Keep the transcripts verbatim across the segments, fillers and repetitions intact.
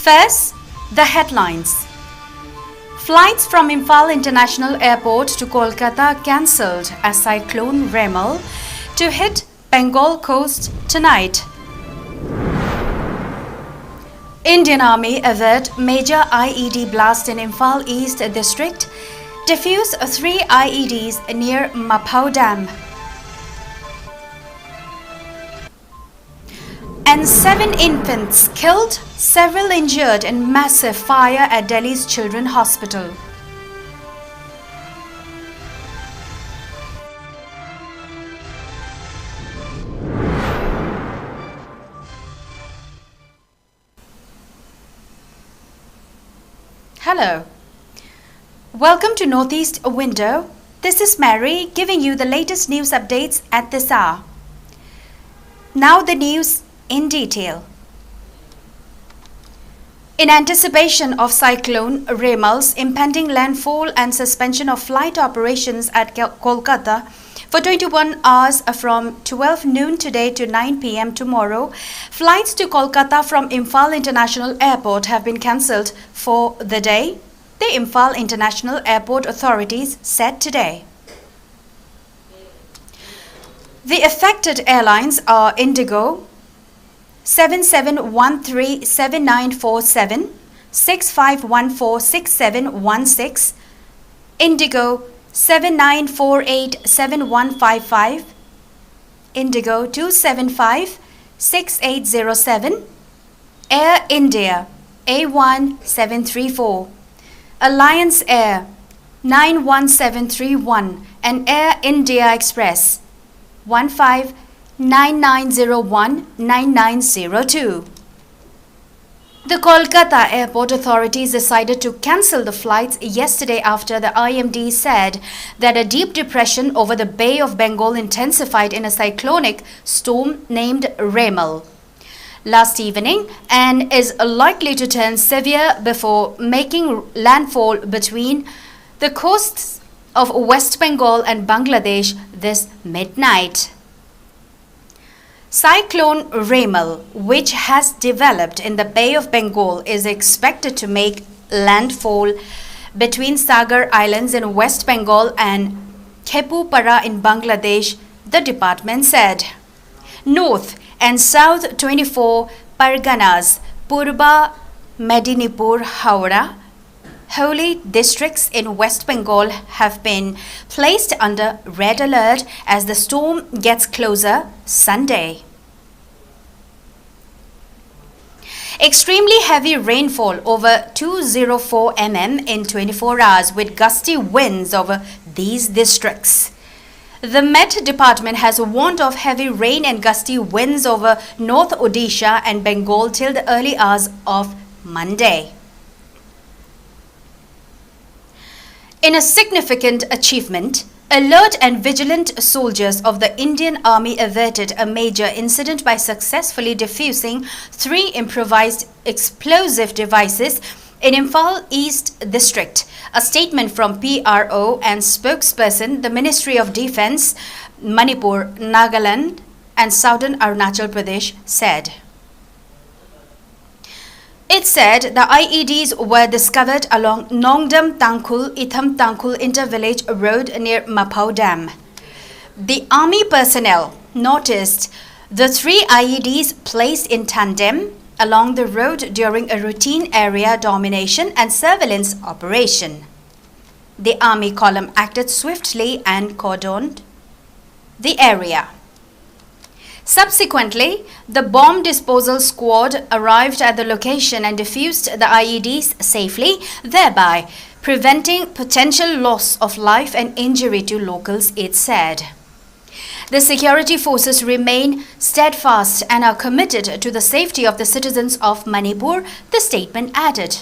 First, the headlines. Flights from Imphal International Airport to Kolkata cancelled as Cyclone Remal to hit Bengal coast tonight. Indian Army avert major I E D blast in Imphal East district, defuse three I E Ds near Maphao Dam. And seven infants killed, several injured in massive fire at Delhi's Children Hospital. Hello. Welcome to Northeast Window. This is Mary giving you the latest news updates at this hour. Now the news in detail. In anticipation of Cyclone Remal's impending landfall and suspension of flight operations at Kol- Kolkata for twenty-one hours from twelve noon today to nine p m tomorrow, flights to Kolkata from Imphal International Airport have been cancelled for the day, the Imphal International Airport authorities said today. The affected airlines are Indigo, seven seven one three seven nine four seven, six five one four six seven one six, Indigo seven nine four eight seven one five five, Indigo two seven five six eight zero seven, Air India A one seven three four, Alliance Air nine one seven three one, and Air India Express one five nine nine zero one nine nine zero two. The Kolkata airport authorities decided to cancel the flights yesterday after the I M D said that a deep depression over the Bay of Bengal intensified in a cyclonic storm named Remal last evening and is likely to turn severe before making landfall between the coasts of West Bengal and Bangladesh this midnight. Cyclone Remal, which has developed in the Bay of Bengal, is expected to make landfall between Sagar Islands in West Bengal and Khepupara in Bangladesh, the department said. North and South twenty-four Parganas, Purba Medinipur, Howrah, Hooghly districts in West Bengal have been placed under red alert as the storm gets closer Sunday. Extremely heavy rainfall over two zero four mm in twenty-four hours, with gusty winds over these districts. The Met Department has warned of heavy rain and gusty winds over North Odisha and Bengal till the early hours of Monday. In a significant achievement, alert and vigilant soldiers of the Indian Army averted a major incident by successfully defusing three improvised explosive devices in Imphal East District. A statement from P R O and spokesperson, the Ministry of Defense, Manipur, Nagaland, and Southern Arunachal Pradesh said. It said the I E Ds were discovered along Nongdam Tangkhul Itham Tangkhul Intervillage Road near Maphao Dam. The army personnel noticed the three I E Ds placed in tandem along the road during a routine area domination and surveillance operation. The army column acted swiftly and cordoned the area. Subsequently, the bomb disposal squad arrived at the location and defused the I E Ds safely, thereby preventing potential loss of life and injury to locals, it said. The security forces remain steadfast and are committed to the safety of the citizens of Manipur, the statement added.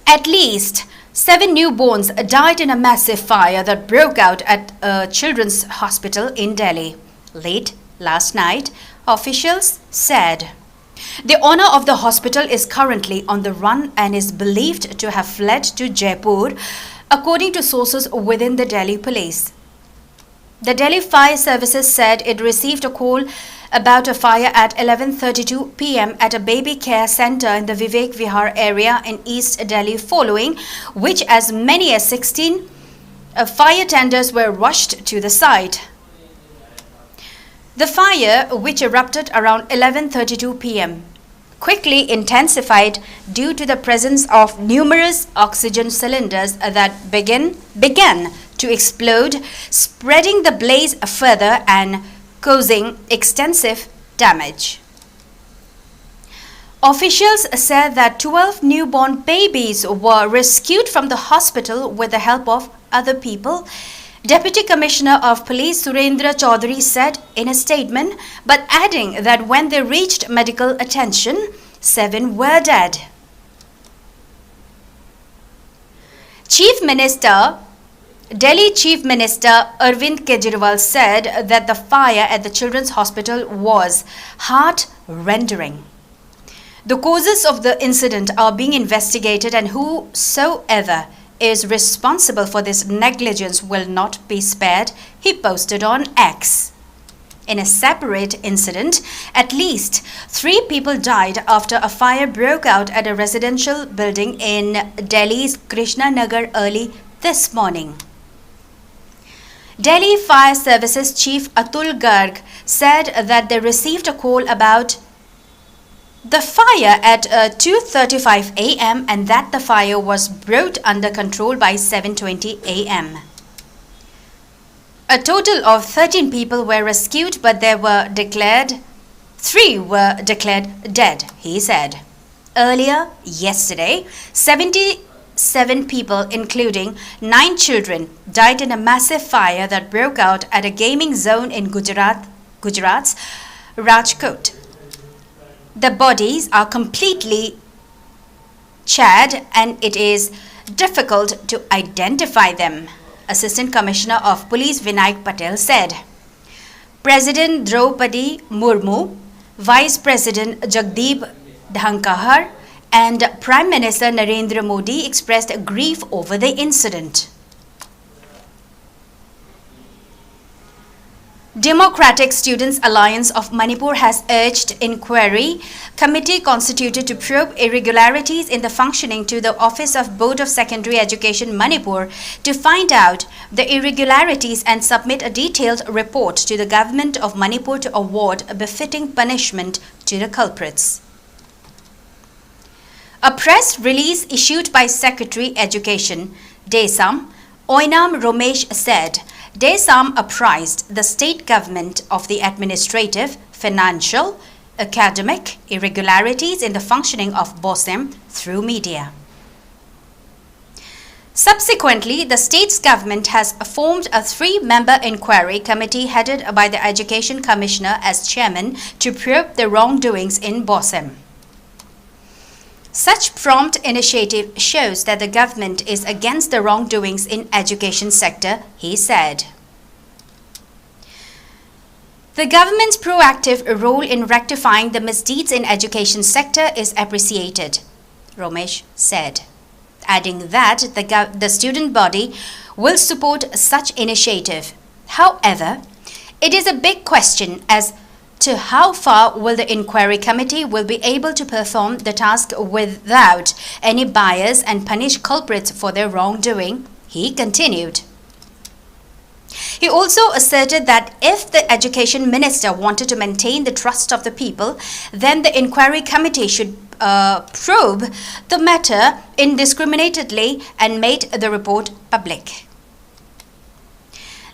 At least seven newborns died in a massive fire that broke out at a children's hospital in Delhi late last night, officials said. The owner of the hospital is currently on the run and is believed to have fled to Jaipur, according to sources within the Delhi police. The Delhi Fire Services said it received a call about a fire at eleven thirty-two p m at a baby care center in the Vivek Vihar area in East Delhi, following which as many as sixteen uh, fire tenders were rushed to the site. The fire, which erupted around eleven thirty-two p m, quickly intensified due to the presence of numerous oxygen cylinders that begin, began to explode, spreading the blaze further and causing extensive damage. Officials said that twelve newborn babies were rescued from the hospital with the help of other people, Deputy Commissioner of Police Surendra Chaudhary said in a statement, but adding that when they reached medical attention, seven were dead. Chief Minister, Delhi Chief Minister Arvind Kejriwal said that the fire at the Children's Hospital was heart-rending. The causes of the incident are being investigated, and whosoever is responsible for this negligence will not be spared, he posted on X. In a separate incident, at least three people died after a fire broke out at a residential building in Delhi's Krishna Nagar early this morning. Delhi Fire Services Chief Atul Garg said that they received a call about the fire at uh, two thirty-five a m and that the fire was brought under control by seven twenty a m. A total of thirteen people were rescued, but there were declared, three were declared dead, he said. Earlier yesterday, seventy-seven people, including nine children, died in a massive fire that broke out at a gaming zone in Gujarat, Gujarat's Rajkot. The bodies are completely charred and it is difficult to identify them, Assistant Commissioner of Police Vinayak Patel said. President Draupadi Murmu, Vice President Jagdeep Dhankhar, and Prime Minister Narendra Modi expressed grief over the incident. Democratic Students Alliance of Manipur has urged inquiry committee constituted to probe irregularities in the functioning to the Office of Board of Secondary Education Manipur to find out the irregularities and submit a detailed report to the Government of Manipur to award a befitting punishment to the culprits. A press release issued by Secretary Education, DESAM, Oinam Romesh said DESAM apprised the state government of the administrative, financial, academic irregularities in the functioning of BOSEM through media. Subsequently, the state's government has formed a three-member inquiry committee headed by the Education Commissioner as chairman to probe the wrongdoings in BOSEM. Such prompt initiative shows that the government is against the wrongdoings in education sector, he said. The government's proactive role in rectifying the misdeeds in education sector is appreciated, Romesh said, adding that the, gov- the student body will support such initiative. However, it is a big question as to how far will the inquiry committee will be able to perform the task without any bias and punish culprits for their wrongdoing, he continued. He also asserted that if the education minister wanted to maintain the trust of the people, then the inquiry committee should uh, probe the matter indiscriminately and made the report public.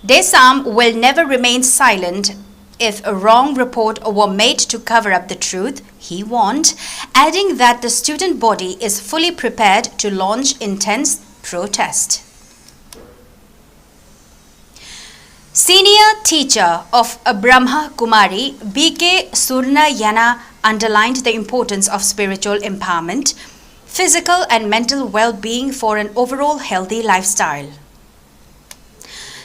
DESAM will never remain silent if a wrong report were made to cover up the truth, he warned, adding that the student body is fully prepared to launch intense protest. Senior teacher of Brahma Kumari, B K Surna Yana, underlined the importance of spiritual empowerment, physical and mental well-being for an overall healthy lifestyle.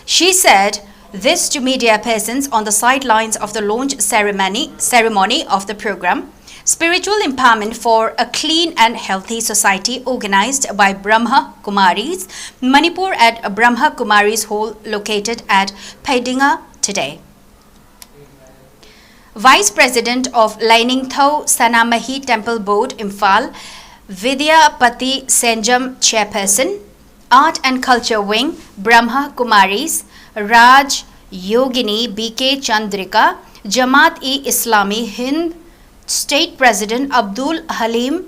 She said this to media persons on the sidelines of the launch ceremony, ceremony of the program, Spiritual Empowerment for a Clean and Healthy Society, organized by Brahma Kumaris Manipur at Brahma Kumaris Hall located at Pheidinga today. Vice President of Lainingthou Sanamahi Temple Board, Imphal, Vidyapati Senjam, Chairperson, Art and Culture Wing, Brahma Kumaris, Raj Yogini B K Chandrika, Jamaat-e-Islami Hind State President Abdul Halim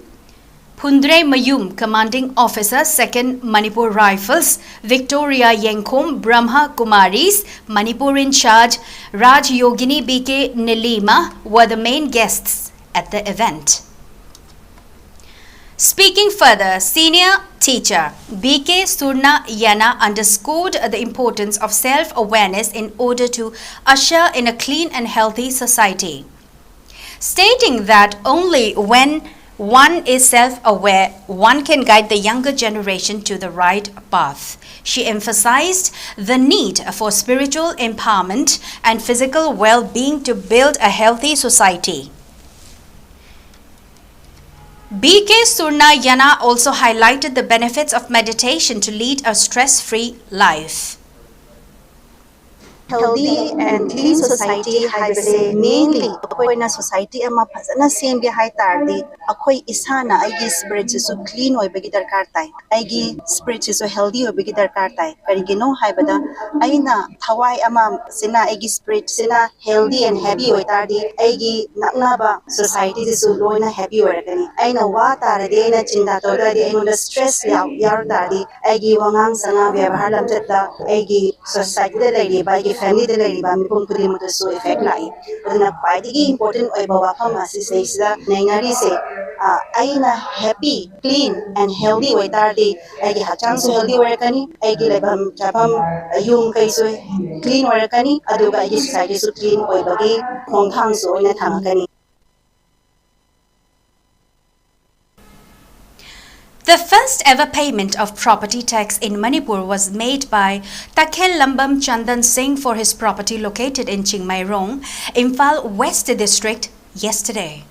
Phundrei Mayum, Commanding Officer, Second Manipur Rifles, Victoria Yengkhom, Brahma Kumaris, Manipur in charge, Raj Yogini B K Nilima were the main guests at the event. Speaking further, senior teacher B K Surna Yana underscored the importance of self-awareness in order to usher in a clean and healthy society, stating that only when one is self-aware, one can guide the younger generation to the right path. She emphasized the need for spiritual empowerment and physical well-being to build a healthy society. B K Surna Yana also highlighted the benefits of meditation to lead a stress-free life. Healthy and clean society ꯍꯥꯏꯕꯁꯦ mainly ꯑꯩꯈꯣꯏꯅ society ꯑꯃ ꯐꯖꯅ ꯁꯦꯝꯒꯦ ꯍꯥꯏ ꯇꯥꯔꯗꯤ ꯑꯩꯈꯣꯏ ꯏꯁꯥꯅ ꯑꯩꯒꯤ spiritꯁꯤꯁꯨ clean ꯑꯣꯏꯕꯒꯤ ꯗꯔꯀꯥꯔ ꯇꯥꯏ, ꯑꯩꯒꯤ spiritꯁꯤꯁꯨ healthy ꯑꯣꯏꯕꯒꯤ ꯗꯔꯀꯥꯔ ꯇꯥꯏ꯫ ꯀꯔꯤꯒꯤꯅꯣ ꯍꯥꯏꯕꯗ ꯑꯩꯅ ꯊꯋꯥꯏ ꯑꯃꯁꯤꯅ, ꯑꯩꯒꯤ spiritꯁꯤꯅ healthy and happy ꯑꯣꯏ ꯇꯥꯔꯗꯤ ꯑꯩꯒꯤ ꯅꯛꯅꯕ societyꯗꯁꯨ ꯂꯣꯏꯅ happy ꯑꯣꯏꯔꯛꯀꯅꯤ꯫ ꯑꯩꯅ ꯋꯥ ꯇꯥꯔꯗꯤ, ꯑꯩꯅ ꯆꯤꯟꯇꯥ ꯇꯧ ꯇꯥꯔꯗꯤ, ꯑꯩꯉꯣꯟꯗ stress ꯌꯥꯎ ꯌꯥꯎꯔꯛ ꯇꯥꯔꯗꯤ ꯑꯩꯒꯤ ꯋꯥꯉꯥꯡ ꯁꯉꯥꯡ, ꯕꯦꯕꯥꯔ ꯂꯝꯆꯠꯇ ꯑꯩꯒꯤ societyꯗ ꯂꯩꯔꯤꯕ, ꯑꯩꯒꯤ familyꯗ ꯂꯩꯔꯤꯕ ꯃꯤꯄꯨꯝ ꯈꯨꯗꯤꯡꯃꯛꯇꯁꯨ effect ꯂꯥꯛꯏ꯫ ꯑꯗꯨꯅ ꯈ꯭ꯋꯥꯏꯗꯒꯤ important ꯑꯣꯏꯕ ꯋꯥꯐꯝ ꯑꯁꯤꯁꯤꯗꯩꯁꯤꯗ ꯅꯩꯅꯔꯤꯁꯦ, ꯑ, ꯑꯩꯅ happy, clean and healthy ꯑꯣꯏ ꯇꯥꯔꯗꯤ ꯑꯩꯒꯤ ꯍꯛꯆꯥꯡꯁꯨ healthy ꯑꯣꯏꯔꯛꯀꯅꯤ, ꯑꯩꯒꯤ ꯂꯩꯐꯝ ꯆꯥꯐꯝ, ꯌꯨꯝ ꯀꯩꯁꯨ clean ꯑꯣꯏꯔꯛꯀꯅꯤ, ꯑꯗꯨꯒ ꯑꯩꯒꯤ societyꯁꯨ clean ꯑꯣꯏꯕꯒꯤ ꯈꯣꯡꯊꯥꯡꯁꯨ ꯑꯣꯏꯅ ꯊꯥꯡꯉꯛꯀꯅꯤ꯫ The first ever payment of property tax in Manipur was made by Takhel Lambam Chandan Singh for his property located in Chingmeirong, Imphal West District, yesterday.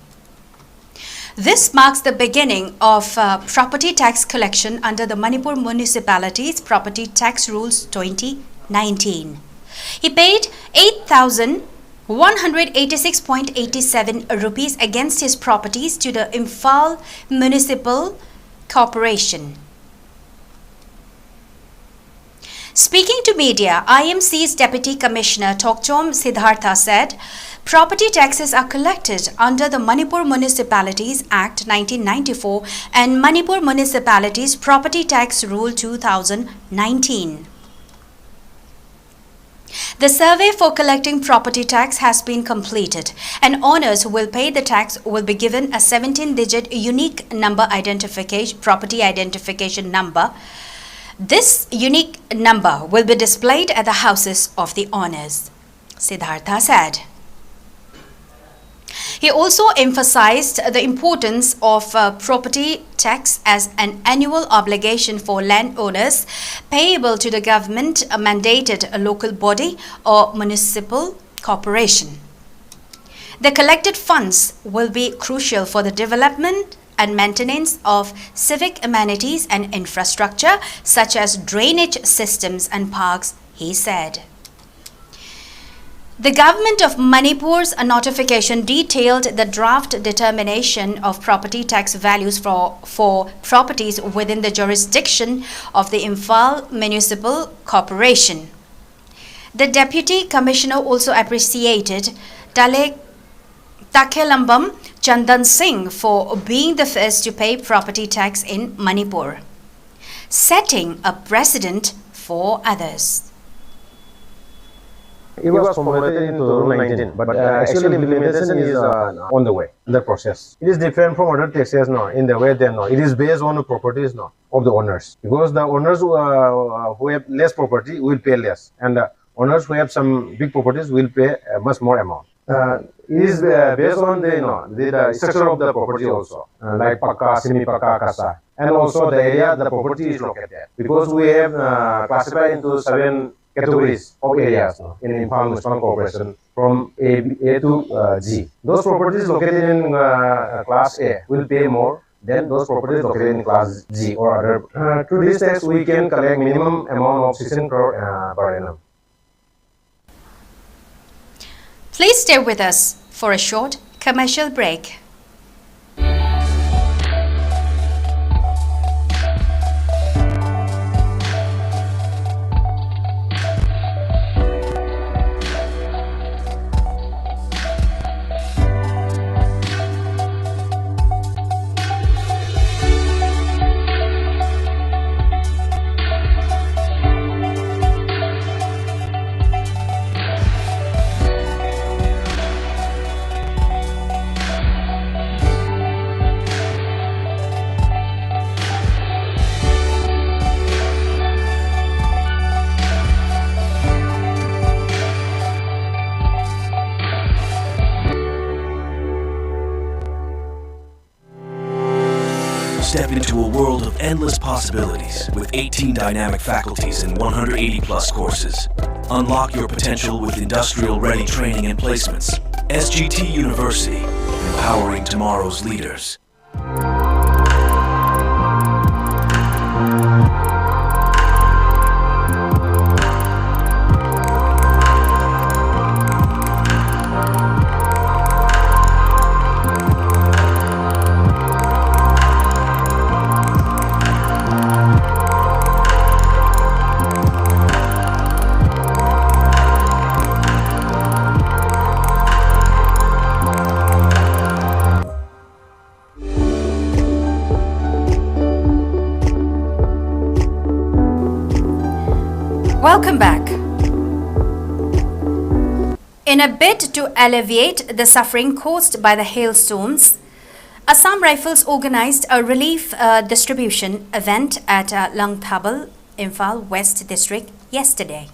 This marks the beginning of uh, property tax collection under the Manipur Municipalities Property Tax Rules twenty nineteen. He paid eight thousand one hundred eighty-six point eight seven rupees against his properties to the Imphal Municipal Corporation. Speaking to media, I M C's Deputy Commissioner Thokchom Siddhartha said property taxes are collected under the Manipur Municipalities Act nineteen ninety-four and Manipur Municipalities Property Tax Rule two thousand nineteen. The survey for collecting property tax has been completed, and owners who will pay the tax will be given a seventeen-digit unique number identification, property identification number. This unique number will be displayed at the houses of the owners, Siddhartha said. He also emphasized the importance of uh, property tax as an annual obligation for landowners payable to the government mandated local body or municipal corporation. The collected funds will be crucial for the development and maintenance of civic amenities and infrastructure such as drainage systems and parks, he said. The government of Manipur's notification detailed the draft determination of property tax values for, for properties within the jurisdiction of the Imphal Municipal Corporation. The Deputy Commissioner also appreciated Tale Takhelambam Chandan Singh for being the first to pay property tax in Manipur, setting a precedent for others. It was formulated in two thousand nineteen, but uh, actual implementation is uh, on the way, in the process. It is different from other taxes now, in the way that now it is based on the properties now of the owners, because the owners who, uh, who have less property will pay less, and the owners who have some big properties will pay uh, much more amount. Uh, it is uh, based on the, you know, the, the structure of the property also, uh, like pakka, semi pakka, kasa, and also the area the property is located. Because we have uh, classified into seven categories of areas, no, in Imphal Municipal Corporation, from A, A to uh, G. Those properties located in uh, class A will pay more than those properties located in class G or other. Uh, through this tax, we can collect minimum amount of sixteen crore uh, per annum. Please stay with us for a short commercial break. Step into a world of endless possibilities with eighteen dynamic faculties and one hundred eighty plus courses. Unlock your potential with industrial ready training and placements. S G T University, empowering tomorrow's leaders. Welcome back. In a bid to alleviate the suffering caused by the hailstorms, Assam Rifles organized a relief, uh, distribution event at, uh, Langthabal, Imphal West District yesterday.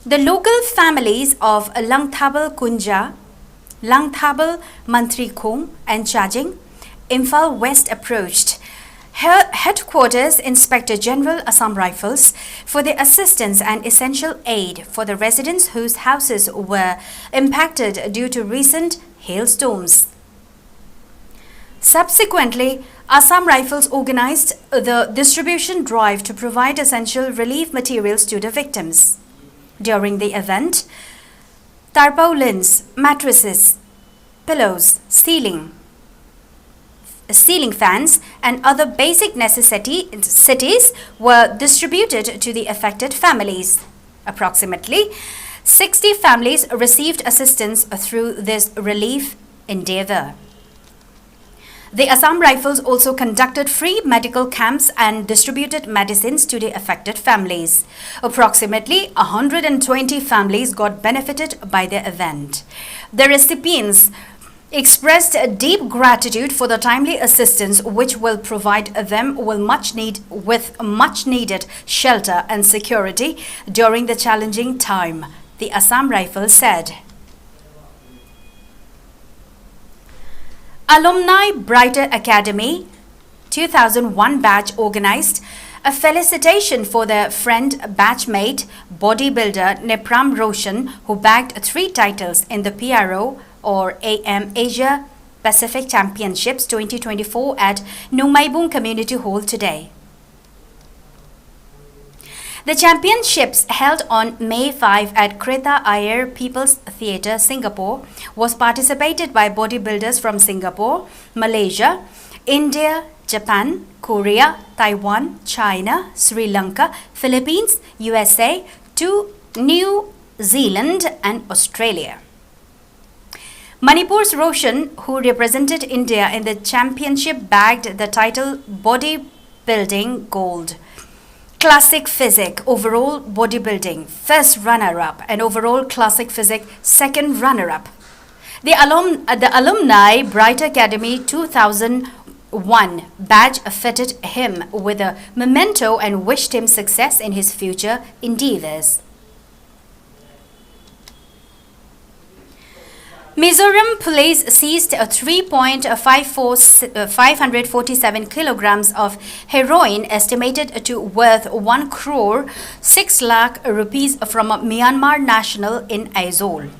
The local families of Langthabal Kunja, Langthabal Mantrikhong and Chajing, Imphal West approached He-, Headquarters Inspector General Assam Rifles for the assistance and essential aid for the residents whose houses were impacted due to recent hailstorms. Subsequently, Assam Rifles organized the distribution drive to provide essential relief materials to the victims. During the event, Tarpaulins, mattresses, pillows, ceiling, ceiling fans, and other basic necessity- necessities were distributed to the affected families. Approximately sixty families received assistance through this relief endeavor. The Assam Rifles also conducted free medical camps and distributed medicines to the affected families. Approximately one hundred twenty families got benefited by the event. The recipients expressed a deep gratitude for the timely assistance which will provide them will much need with much needed shelter and security during the challenging time, the Assam Rifles said. Alumni Brighter Academy two thousand one batch organized a felicitation for their friend batchmate bodybuilder Nepram Roshan, who bagged three titles in the P R O or A M Asia Pacific Championships twenty twenty-four at Nungmaibung Community Hall today. The championships, held on May five at Kreta Ayer People's Theatre, Singapore, was participated by bodybuilders from Singapore, Malaysia, India, Japan, Korea, Taiwan, China, Sri Lanka, Philippines, U S A, to New Zealand, and Australia. Manipur's Roshan, who represented India in the championship, bagged the title bodybuilding gold. Classic physique, overall bodybuilding, first runner-up, and overall classic physique, second runner-up. The, alum, uh, the alumni Bright Academy two thousand one batch fitted him with a memento and wished him success in his future endeavors. Mizoram police seized a three point five four, uh, five hundred forty-seven kilograms of heroin estimated to worth one crore six lakh rupees from a Myanmar national in Aizawl.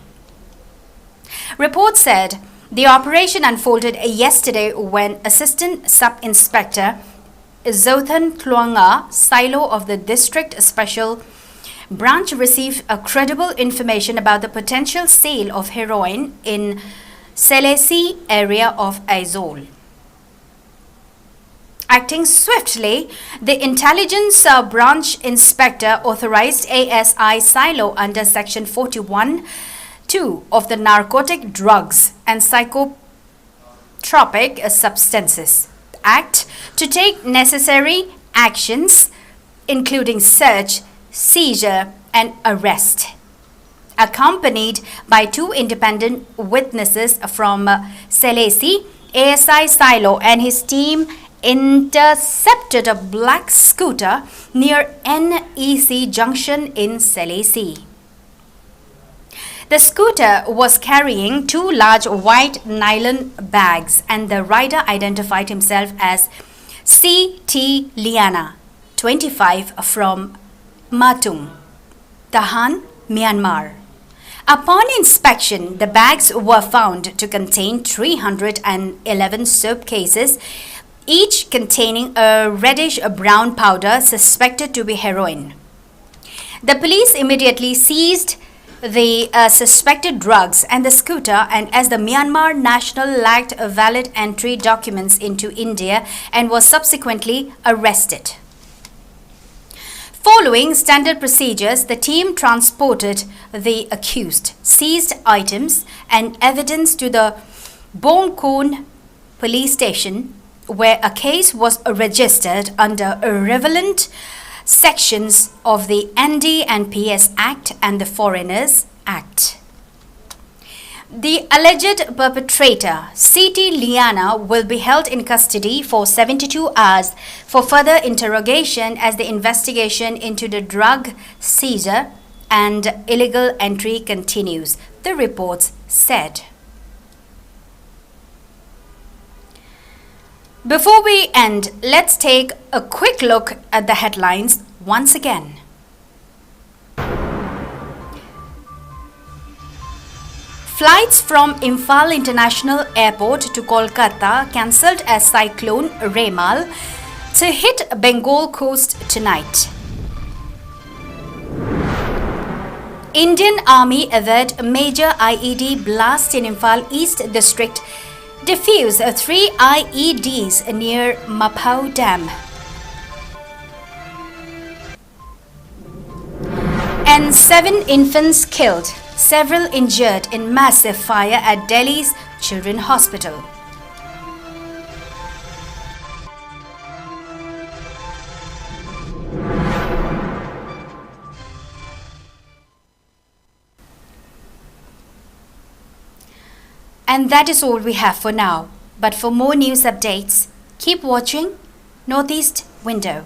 Reports said the operation unfolded yesterday when Assistant Sub-Inspector Zothan Tluanga, silo of the District Special Branch received a credible information about the potential sale of heroin in Selesye area of Aizawl. Acting swiftly, the intelligence uh, branch inspector authorized A S I Silo under section forty-one two of the Narcotic Drugs and Psychotropic Substances Act to take necessary actions, including search, seizure, and arrest. Accompanied by two independent witnesses from uh, Selesye, A S I Silo and his team intercepted a black scooter near N E C junction in Selesye. The scooter was carrying two large white nylon bags, and the rider identified himself as C T Liana, twenty-five, from Matung, Tahan, Myanmar. Upon inspection, the bags were found to contain three hundred eleven soap cases, each containing a reddish brown powder suspected to be heroin. The police immediately seized the uh, suspected drugs and the scooter, and as the Myanmar national lacked valid entry documents into India and was subsequently arrested. Following standard procedures, the team transported the accused, seized items, and evidence to the Bongkon police station, where a case was registered under relevant sections of the N D and P S Act and the Foreigners Act. The alleged perpetrator, C T Liana, will be held in custody for seventy-two hours for further interrogation as the investigation into the drug seizure and illegal entry continues, the reports said. Before we end, let's take a quick look at the headlines once again. Flights from Imphal International Airport to Kolkata cancelled as Cyclone Remal to hit Bengal coast tonight. Indian Army avert major I E D blast in Imphal East District, defuse three I E Ds near Maphao Dam. And seven infants killed, several injured in massive fire at Delhi's Children Hospital. And that is all we have for now. But for more news updates, keep watching Northeast Window.